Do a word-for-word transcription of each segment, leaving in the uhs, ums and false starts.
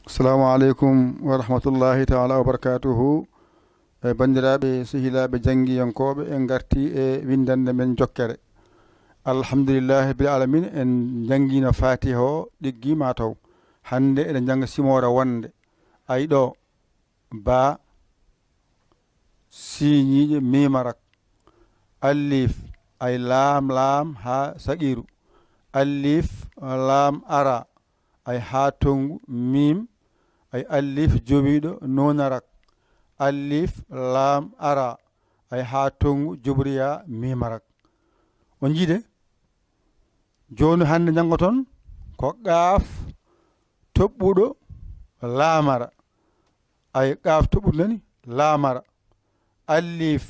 Assalamu aleykum wa rahmatullahi taala wa barakatuhu. E banndiraaɓe, sehilaaɓe, janngiyankooɓe, en ngartii e winndannde men jokkere. Alhamdulillahi rabbil alamin, en njanngiino Fatiha o ɗiggi ma taw. Hannde eɗen njannga simoore wonnde. Ay ɗo, ba, siiñiiɗe miima rak. Alif, ay laam, laam haa saqiiru. Alif, laam ara, ay haa tonngu, miim, ay alif jowiiɗo nuuna rak. Alif, laam ara, ay haa tonngu, jubriya miima rak. On njiide? Jooni hannde njanngoton ko qaaf toɓɓuɗo laamara. Ay qaaf toɓɓuɗo nani laamara. Alif,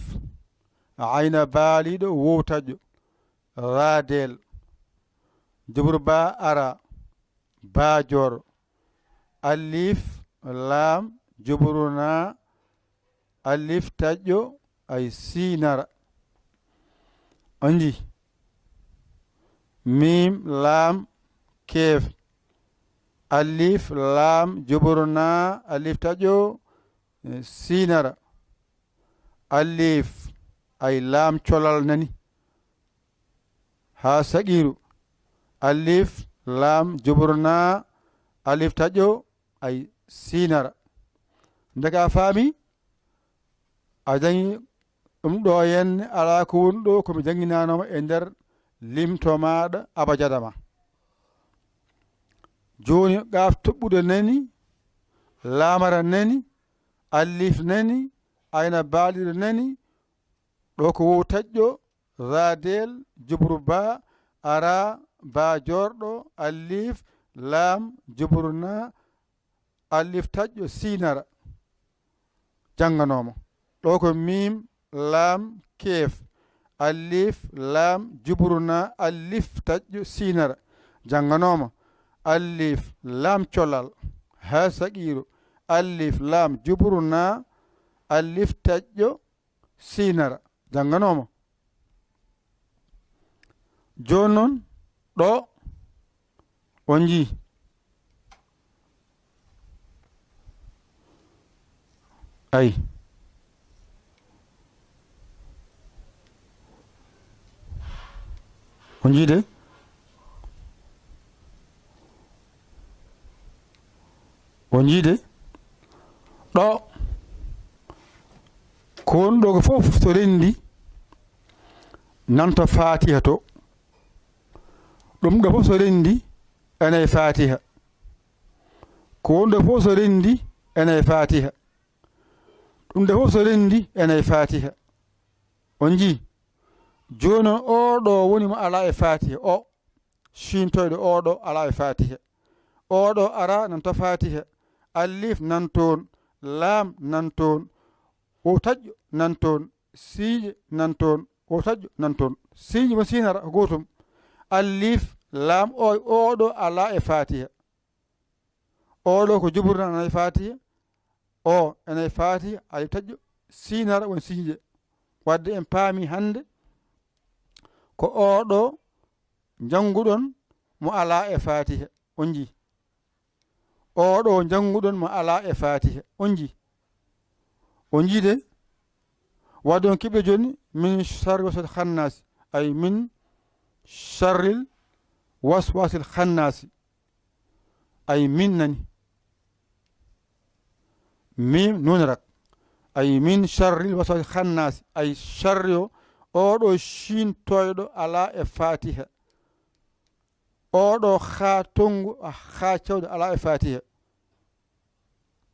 ayna baaliiɗo wow taƴƴo. Raadeel. Jubur baa ara. Baa joor. Alif, laam, juburu naa, alif taƴƴo, ay siinara. On nji? Miim, laam, keef. Alif, laam, juburu naa, alif taƴƴo, eh, siinara. Alif, ay laam colal nani. Haa saqiiru. Alif, laam, juburu naa, alif taƴƴo, ay siinara. Ndeke a faami? A janngi ɗum ɗo henne, alaa ko woni ɗo, ko mi jannginaanoo ma e nder limto maaɗa abajada ma. Jooni qaaf toɓɓuɗo nani, laamara nani, alif nani, ayna baaliiɗo nani, ɗo ko wow taƴƴo, raadeel, jubru baa, ara, baa joorɗo, alif, laam, jubru naa, alif taƴƴo, siinara. Jannganoo ma. Ɗo ko miim, laam, keef, alif, laam, jubru naa, alif taƴƴo, siinara. Jannganoo ma. Alif, laam colal, haa saqiiru, alif, laam, jubru naa, alif taƴƴo, siinara. Jannganoo ma. Jooni noon, ɗo, on nji? Ay. On nji de? On nji de? Ɗo, ko woni ɗo ko fof so renndi, nan to Faatiha to. Ɗum ɗo fof so renndi, ene e Faatiha. Ko woni ɗo fof so renndi, ene e Faatiha. Ɗum ɗo fof so renndi, ene e Faatiha. On nji? Jooni noon, oo ɗo woni mo alaa e Faatiha. O, ciintoyɗo oo ɗo alaa e Faatiha. Oo ɗo ara nan to Faatiha. Alif nan toon, laam nan toon, wow taƴƴo nan toon, siiƴe nan toon, wow taƴƴo nan toon. Siiƴe mo siinara ko gootum. Alif, laam, o, oo ɗo alaa e Faatiha. Oo ɗo ko jubur nan, ene e Faatiha. O, ene e Faatiha, alif taƴƴo, siinara woni siiƴe. Wadde en paami hannde ko oo ɗo njannguɗon mo alaa e Faatiha. On nji? Oo ɗo njannguɗon mo alaa e Faatiha. On nji? On nji de? Wadde on keɓe jooni, min sharri waswasil khannaasi, ay min sharril waswasil khannaasi. Ay min nani. Miim nuun rak. Ay min sharril waswasil khannaasi. Ay sharri o, oo ɗo ciintoyɗo alaa e Faatiha. Oo ɗo haa tonngu, haa cawɗo alaa e Faatiha.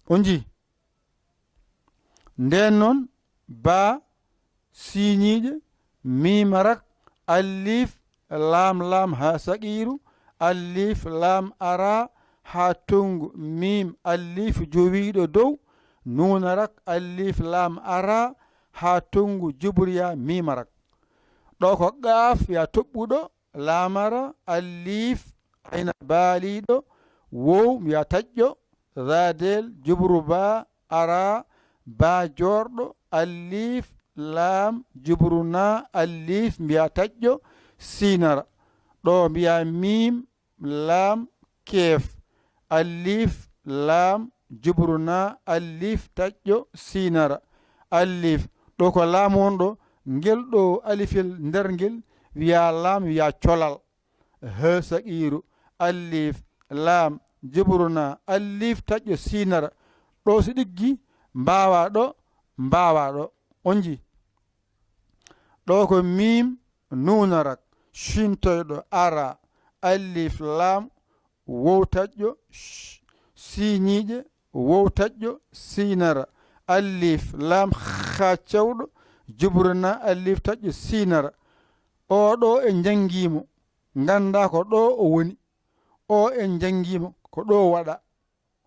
On nji? Ndeen noon, baa, siiñiiɗe, miima rak, alif, laam, laam haa saqiiru, alif, laam ara, haa tonngu, miim, alif, jowiiɗo dow, nuuna rak, alif, laam ara, haa tonngu, jubriya, miima rak. Ɗo ko qaaf, ya toɓɓuɗo, laamara, alif, ayna baaliiɗo, wow, mbiya taƴƴo, raadel, jubru baa, ara, baa joorɗo, alif, laam, jubru naa, alif, mbiya taƴƴo, siinara. Ɗo mbiya miim, laam, keef, alif, laam, jubru naa, alif, taƴƴo, siinara. Alif, ɗo ko laam won ɗo, ngel ɗo alifel nder ngel, wiyaa laam, wiyaa colal. He saqiiru, alif, laam, jubru naa, alif, taƴƴo, siinara. Ɗo so ɗiggi, mbaawaa ɗo, mbaawaa ɗo. On njii? Ɗo ko miim, nuunarak, shintoyɗo, ara, alif, laam, wow taƴƴo, sh-, siiñiiƴe, wow taƴƴo, siinara, alif, laam, haa cewɗo, jubru naa, alif, taƴƴo, siinara. Oo ɗo en njanngii mo, nganndaa ko ɗo o woni. Oo en njanngii mo, ko ɗo waɗa.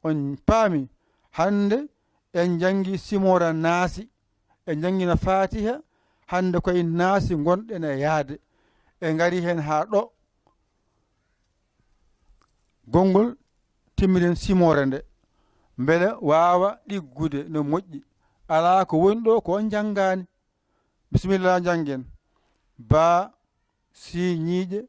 On paami, hannde en njanngi simoora naasi, en njanngi no Faatiha, hannde koye naasi ngonɗen e yahde. En ngari heen haa ɗo. Gonngol timmiren simoore nde, mbele waawa ɗiggude no moƴƴi. Alaa ko woni ɗo ko on njanngaani. Bisimilla, njanngen. Baa, siiñiiƴe,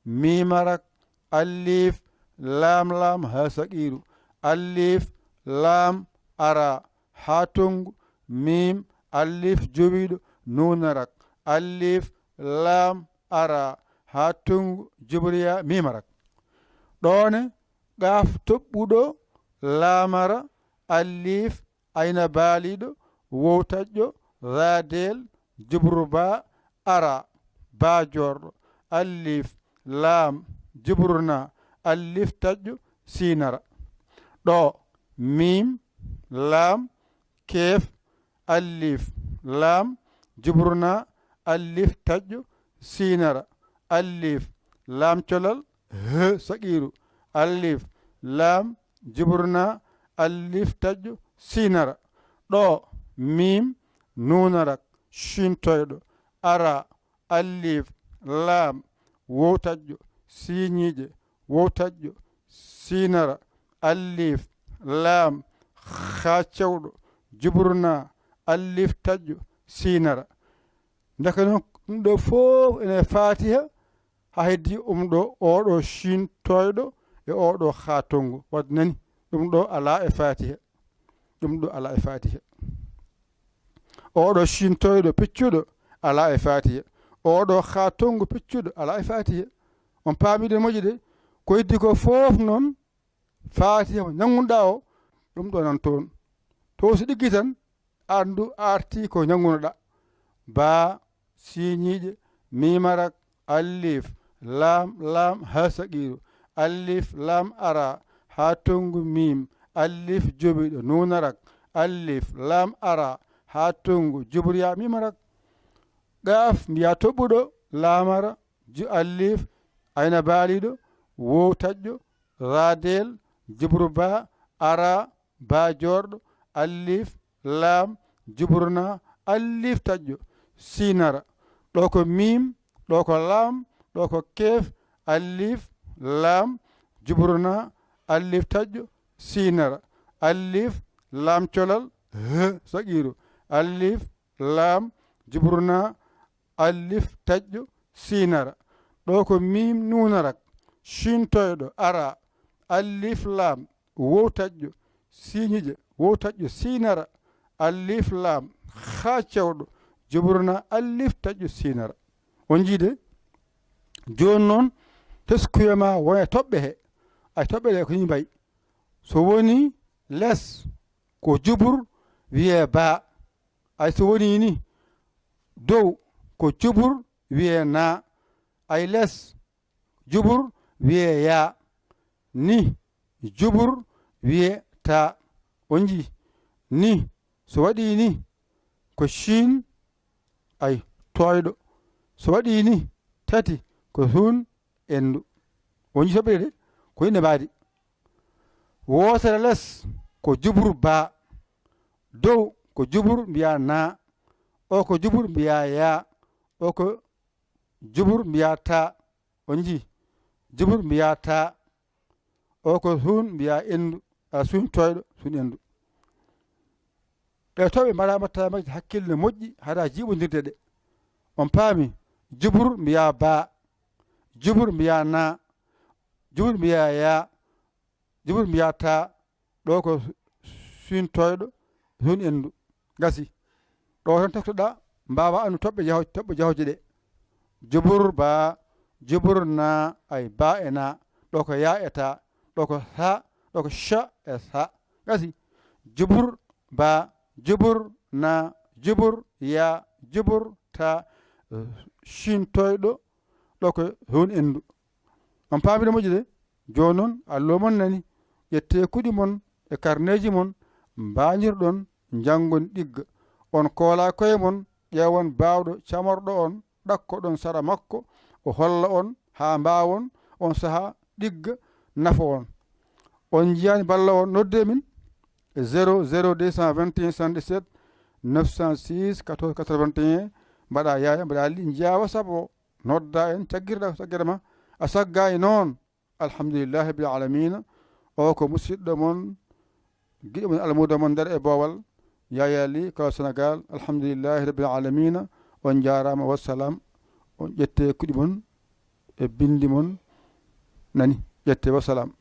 miimarak, alif, laam, laam, haa saqiiru, alif, laam, ara, haa tonngu, miim, alif, jowiiɗo, nuunarak, alif, laam, ara, haa tonngu, jubriya, miimarak. Ɗoone, qaaf toɓɓuɗo, laamara, alif, ayna baaliiɗo, wow taƴƴo, zaadeel, jubru baa, ara, baa joorɗo, alif, laam, jubru naa, alif taƴƴo, siinara. Ɗo, miim, laam, keef, alif, laam, jubru naa, alif taƴƴo, siinara, alif, laam colal, he saqiiru, alif, laam, jubru naa, alif taƴƴo, siinara. Ɗo, miim, nuunarak, shintoyɗo, ara, alif, laam, wow taƴƴo, siiñiiƴe, wow taƴƴo, siinara, alif, laam, haa cewɗo, jubru naa, alif taƴƴo, siinara. Ndeke noon, ɗum ɗo fof ene Faatiha, haa heddi um ɗo, oo ɗo shin tooyɗo e oo ɗo haa tonngu. Wadde nani, ɗum ɗo alaa e Faatiha. Ɗum ɗo alaa e Faatiha. Oo ɗo shin tooyɗo piccuɗo alaa e Faatiha. Oo ɗo haa tonngu piccuɗo alaa e Faatiha. On paami ɗum moƴƴi de? Ko heddi ko fof noon, Faatiha mo njanngunoɗaa o, ɗum ɗo nan toon. To so ɗiggi tan, anndu arti ko njanngunoɗaa. Baa, siiñiiƴe, miimarak, alif, laam, laam, haa saqiiru, alif, laam, ara, haa tonngu miim, alif, jowiiɗo, nuunarak, alif, laam, ara, haa tonngu, jubriya, miimarak. Qaaf, mbiyaa toɓɓuɗo, laamara, ju-, alif, ayna baaliiɗo, woo taƴƴo, raadeel, jubru baa, ara, baa joorɗo, alif, laam, jubru naa, alif taƴƴo, siinara. Ɗo ko miim, ɗo ko laam, ɗo ko keef, alif, laam, jubru naa, alif taƴƴo, siinara. Alif, laam colal, he saqiiru. Alif, laam, jubru naa, alif taƴƴo, siinara. Ɗo ko miim nuunarak, shin tooyɗo, ara, alif, laam, woo taƴƴo, siiñiiƴe, woo taƴƴo, siinara, alif, laam, haa cewɗo, jubru naa, alif taƴƴo, siinara. On njii de? Jooni noon, teskuya ma wona e toɓɓe he. Ay toɓɓe ɗe ko nii mbayi. So woni les, ko jubur, wiyee baa. Ay so woni ni, dow, ko jubur, wiyee naa. Ay les, jubur, wiyee yaa. Ni, jubur, wiyee taa. On njii? Ni, so waɗii ni, ko shiin, ay, tooyɗo. So waɗii ni, tati, ko hun, enndu. On njii toɓɓe ɗe? Ko ine mbaadi. Wootere les, ko jubur baa. Dow, ko jubur mbiyaa naa. O ko jubur mbiyaa yaa. O ko jubur mbiyaa taa. On njii? Jubur mbiyaa taa. O ko hun mbiyaa enndu. A sun tooyɗo, sun enndu. Ɗe toɓɓe mbaɗaa mbaɗtaa majji hakkille moƴƴi, haɗaa jiiɓondirde ɗe. On paami? Jubur mbiyaa baa. Jubur mbiyaa naa. Jubur mbiyaa yaa. Jubur mbiyaa taa. ɗo ko sintoyɗo, hun endu. Gasi. Ɗo tan teftoɗa, mbawa andu toɓɓe jaho-, toɓɓe jahoje ɗe. Jubur ba, jubur na, ay ba e na. Ɗo ko ya e ta, ɗo ko ha, ɗo ko sha e sa. Gasi. Jubur ba, jubur na, jubur ya, jubur ta, sintoyɗo, ɗo ko hun endu. On paamino moƴƴi de? Jooni noon, allo mon nani. Ƴettee kuɗi mon e karneeji mon, mbañirɗon, njanngon ɗigga. On koola koye mon, ƴeewon baawɗo camorɗo on, ɗakkoɗon sara makko, o holla on haa mbaawon on sahaa ɗigga nafa on. On njiyaani balla on, noddee min e zéro zéro deux cent vingt et un soixante-dix-sept neuf cent six quatorze quatre-vingt-un. Mbaɗa yaaya, mbaɗa li-, njiyaa WhatsApp o, nodda en, caggirɗa ko caggirɗa ma. A saggaani noon, alhamdulillahi rabbil alamina. O ko musidɗo mon, giɗo mon, almuudo mon nder e boowal, Yaya Ly, Kala Sénégal. Alhamdulillahi rabbil alamina. On njaaraama, wassalam. On ƴettee kuɗi mon e binndi mon, nani, ƴettee, wassalam.